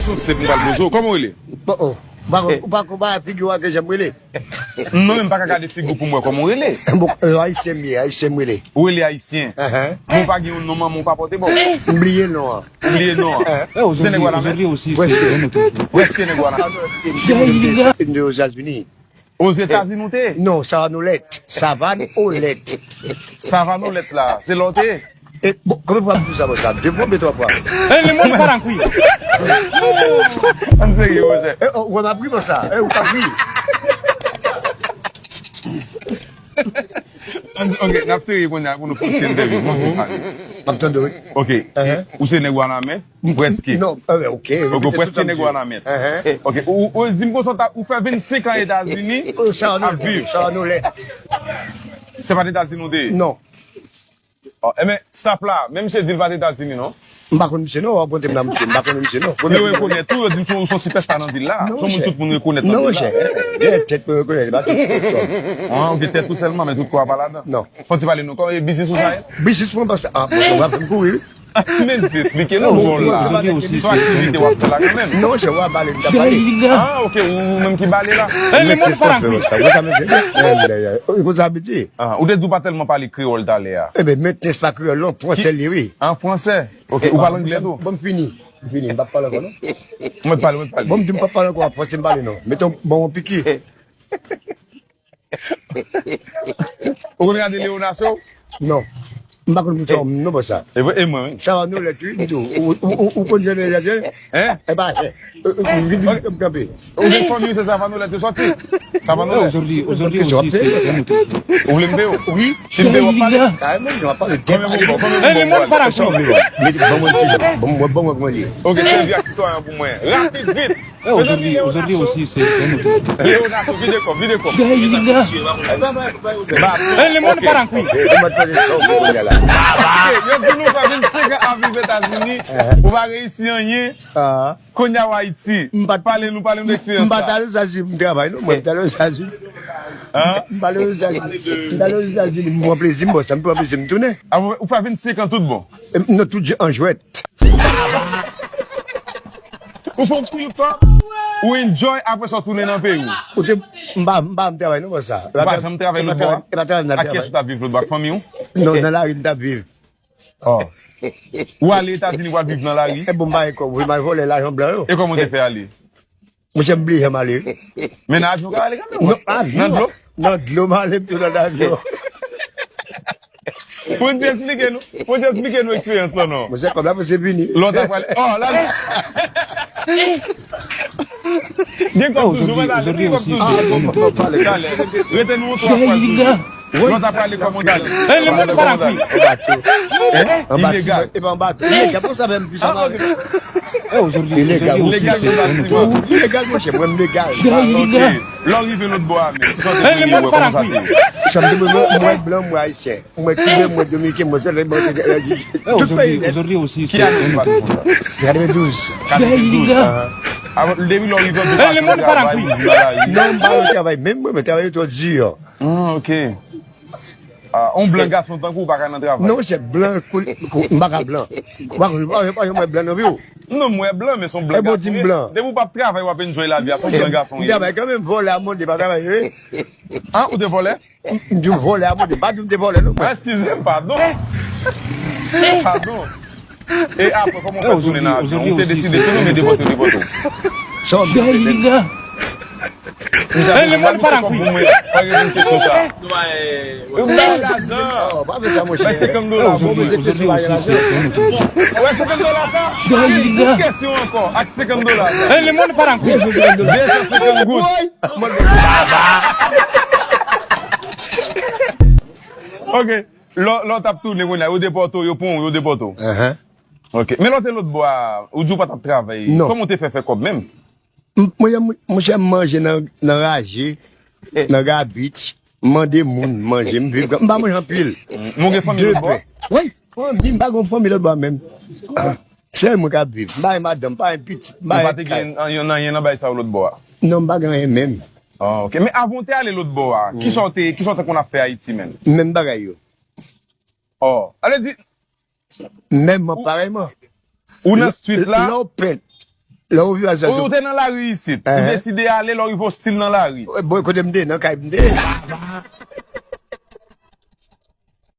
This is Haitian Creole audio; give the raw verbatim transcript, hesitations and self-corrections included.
Kesyon senp m pral poze w, kòman w rele? Bon, oh. Ou pa, ou pa konpare figi w ak jan m rele? Non, men m pa ka gade figi w pou m wè kòman w rele. Bon, euh, Ayisyen m ye, Ayisyen m rele. Ou rele Ayisyen. Ahan. Men w pa gen yon non manman w pa pote ba w? M bliye non an. Ou bliye non an. Eh. Ou se nèg Wanament? Prèske. Prèske nèg Wanament. M te Ozetazini. Ozetazini w te ye? Non, Savanolèt. Savanolèt. Savanolèt la, se la w te ye? E, bon, konbyen fwa m di w sa, bon, sa? De fwa oubyen twa fwa? E, le monde part en couille. Ann serye, Wojè. E, oh, ou wè m ap ri, bon, sa. E, ou t ap ri. Ann, ok, n ap serye kounye a pou nou fè yon ti entèvyou. M ap tande w, wi. Ok. Ou se nèg Wanament? Prèske. Non, eh ben, ok. Ok, ou prèske nèg Wanament. Ok, ou, ou di m konsa, ou fè vennsenk an Etazini, ap viv. Savanolèt. Se pa t Etazini w te ye? Non. Oh, e ben, staff la, men misye di l pa t Etazini, non? M pa konn misye, non, w ap montre m nan misye, m pa konn misye, non. Yo rekonèt ou, yo di m se yon, se yon sipèsta nan vil la. Se yon moun tout moun rekonèt nan vil la. Non, monchè, gen tèt mwen rekonèt, se pa tout kò. Ah, ou gen tèt ou sèlman, men tout kò a pa ladan. Non. Fò w ti pale nou, kòman e biznis ou sa ye? Biznis mwen pa sa, ah, bon, w ap fè m kouri, wi. Men di, eksplike nou, zòn la. Se yon aktivite w ap fè la kanmenm. Non, monchè, w ap pale, m t ap pale. Ah, ok, ou menm ki bale la. Men tès pa fè sa, wè sa, mesye. Ay, ay, ay. Ou konn sa m di? Ah, ou te di w pa tèlman pale kreyòl talè a. Eben, men tès pa kreyòl, non, fransè li ye, wi. An fransè? Ok, ou pale anglè tou? Bon, m fini. M fini, m p ap pale ankò, non. Mwen pale, mwen pale. Bon, m di m p ap pale ankò, an fransè m pale, non. Mete yon, bon, yon piki. Ou konn gade Leona Show? Non. M pa konn moun sa, non, bon, sa. E vre, e mwen, wi. Savanolèt, wi, m di w. Ou, ou, ou, ou konn jan de lèt, wi? Hein? E pa chè. Vin, vin, vin, kanpe. Ou gen fanmi w se Savanolèt yo sòti? Savanolèt. Aujourd'hui, aujourd'hui aussi, c'est un autre. Ou vle m peye w? Wi. Si m peye w, w ap pale? Karèman, m ap pale. Konbyen pou m ba w? Konbyen pou m ba w? Bon, bon, bon, bon, bon, bon. Ok, sèvi ak sitwayen pou mwen. Rapid, vit. Aujourd'hui, aujourd'hui aussi, c'est un autre. Leona Show, vide kò, vide kò. Gars, il est là. Ba, eh, le monde part en couille. Ok, yo di nou fè vennsenk an ap viv Etazini, ou pa reyisi anyen. Kounye a w Ayiti. Pale nou, pale nou de eksperyans la. M pa t al Etazini pou m travay, non. Mwen, m t al Etazini. M t al Etazini. M t al Etazini, m pran plezi m, bon, sa m pran plezi m tounen. Ah, ou fè vennsenk an tout bon? Non, tout an jwèt. Ou fè yon kou kòb, ou enjoy, apre sa w tounen nan peyi w. Ou te, m pa, m pa, m travay non, bon sa. Ou pa janm travay lòt bò a? E pa travay m t ap travay. Ak kiyès ou t ap viv lòt bò a? Ak fanmi w? Non, nan lari m t ap viv. Oh. Ou ale Etazini, ou al viv nan lari? E bon, m pa gen kòb, wi, m al vòlè lajan blan yo. E kòman w te fè ale? Monchè, m bliye jan m ale, wi. Men nan avyon w ka ale kanmenm. Non, avyon. Nan dlo? Nan dlo m ale, m tou nan avyon. Pou n te eksplike nou, pou n te eksplike nou eksperyans lan, non. Monchè, kòb la prese fini. Lè w ta prale, oh, la. Gen kòb toujou, mwen ta gen kòb toujou. Talè. Rete nou yon twa fwa toujou. Lè w ta prale kòb mwen ta ale. Eh, le monde part en couille. An bato. Epa an bato. Ilegal, pou sa menm, pou sa mare. Ilegal, ilegal, ilegal, monchè, mwen m legal. Ok. Lè w rive lòt bò a, men. Kisa w te premye wè, kòman sa te ye? Sa m te premye wè, m wè blan, m wè ayisyen. Mwen kiben, mwen dominiken, mwen sèl, mwen tout peyi nèt. Ki ane w pati konsa? Katrevendouz. Katrevendouz. Depi lè w rive an tou, pa nan travay, ou nan lari? Non, m pa nan travay. Menm mwen, mwen travay twò di. Ah, ok. Ah, on blan gason tankou w pa ka nan travay? Non, se blan, kou, kou, m pa ka blan. Ou pa konn, ou pa, ou pa janm wè blan nan vi w? Non, m wè blan, men se on blan gason w ye. Depi w p ap travay, w ap enjoy lavi a, se on blan gason w ye. M travay kanmenm, vòlè a mande, pa travay, wi. Ah, ou te vòlè? M di w vòlè a mande, pa di m te vòlè non mwen. Ah, eskize m, padon. Padon. E apre, kòman w fè tounen nan avyon? Ou te deside tounen oubyen depòte w, depòte w? Sa w ap di? Misye ap di, pa reponn kesyon sa. Bay senkant dola, bon, men se kesyon sa. Bay senkant dola sa. Dis kesyon ankò ak senkant dola sa. De san senkant goud. Baba. Ok. Lè, lè w t ap tounen kounye a, yo depòte w, yo pran w, yo depòte w. Ok. Men lè w te lòt bò a, ou di w pa t ap travay. Kòman w te fè fè kòb menm? M, monchè, m, monchè, m manje nan, nan raje, nan gabich, m mande moun manje, m viv, m pa manje anpil. Men w gen fanmi lòt bò a? Wi, fanmi, m pa gen fanmi lòt bò a menm. Sèl mwen k ap viv. M pa gen madanm, m pa gen pitit, m pa gen kay. Ou pa te gen anyen nan bagay sa yo lòt bò a? Non, m pa gen anyen menm. Ah, ok. Men avan w te ale lòt bò a, kisa w te, kisa w te konn ap fè Ayiti menm? Menm bagay yo. Oh, ale di. Menm mwen, parèyman. Ou nan street la? Lè w pent. Lè ou vin al sa Ou te nan lari isit. Ou Ehe. Deside ale, lè w rive ostil nan lari. Bon, kote m te, nan kay m te.